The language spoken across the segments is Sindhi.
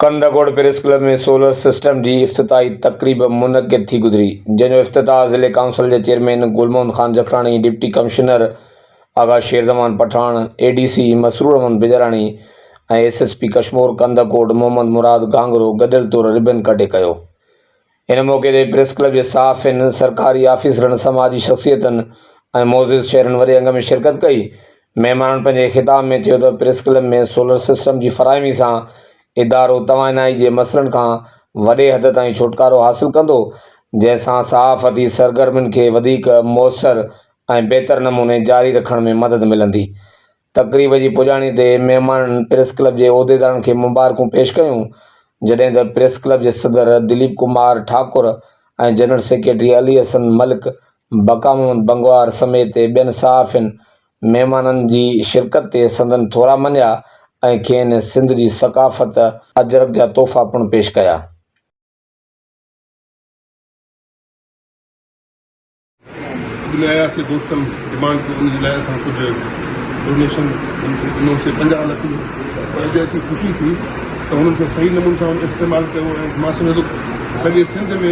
Kandhkot press club ۾ solar system جي افتتاحي تقريب منعقد ٿي گذري، جنهن جو افتتاح ضلعي ڪائونسل جي chairman Gul Muhammad Khan Jakhrani, deputy commissioner Agha Sher Zaman Pathan, A D C Masroor Ahmed Bijarani ۽ S S P Kashmore Kandhkot Muhammad Murad Ghanghro گڏيل طور ربن ڪٽي ڪيو. ان موقعي تي پريس ڪلب جي صحافين، سرڪاري آفيسرن، سماجي شخصيتن ۽ معزز شهرين وڏي انگ ۾ شرڪت ڪئي. مهمانن پنهنجي خطاب ۾ چيو ته پريس ڪلب ۾ سولر سسٽم جي فراهمي سان ادارو توانائي جي مسئلن کان وڏي حد تائين ڇوٽڪارو حاصل ڪندو، جنهن سان صحافتي سرگرمين کي وڌيڪ موثر ۽ بهتر نموني جاري رکڻ ۾ مدد ملندي. تقريب جي پڄاڻي تي مهمانن پريس ڪلب جي عهديدارن کي مبارڪون پيش ڪيون، جڏهن ته پريس ڪلب جي صدر دليپ ڪمار ٺاڪر ۽ جنرل سيڪريٽري علي حسن ملڪ، بقا محمد بنگوار سميت ٻين صحافين مهمانن جي شرڪت تي سندن ٿورا مڃيا ۽ کين سنڌ جي ثقافت اجرڪ جا تحفا پڻ پيش ڪيا. اڳ ۾ آياسي دوستن ڊمانڊ ڪئي ان جي لاء اسان ڪجهه ڊونيشن هنن کي ڏنو سي 50 لک جو پر اڄ اچي خوشي ٿي ته هنن کي صحيح نموني سان هن استعمال ڪيو ۽ مان سمجهان ٿو سڄي سنڌ ۾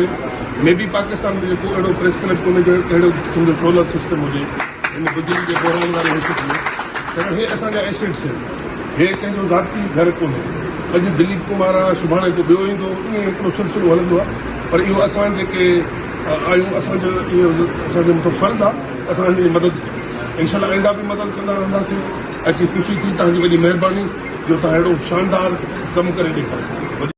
مي بي پاڪستان ۾ جيڪو اهڙو پريس ڪلب ڪونهي جو اهڙو قسم جو سولر سسٽم هجي هن بجلي جي بحران واري حيثيت ۾ پر هي اسان جا ايسيٽس آهن هي ڪنهن جو ذاتي گهر ڪونهي اڄ دليپ ڪمار آهي سڀاڻي ڪو ٻيو ايندو ائين هڪڙو سلسلو هلندو آهي پر اهو اسان جيڪي آهيون اسان جو اهو اسان جي مٿان فرض آهي ته اسان هنن جي مدد ڪريون انشاء الله آئنده به مدد ڪندا رهنداسين اچي خوشي ٿي توهان جي وڏي مهرباني جو توهان اهڙو شاندار ڪم ڪري ڏيکاريو.